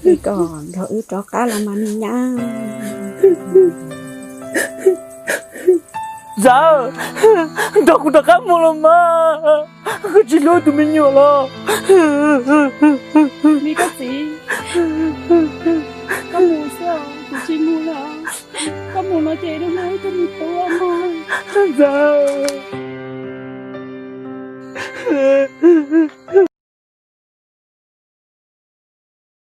Es koj nrog wb rov qab los mas me nyab. Ntxawm, nrog kuv rov qab mus los mas, koj tsis hlub tus me nyuam los? Me koj txiv, koj mus xwb, kuv tsis mus lawm. Koj mus no ces dab neeg wb coj mus tua mog. Ntxawm.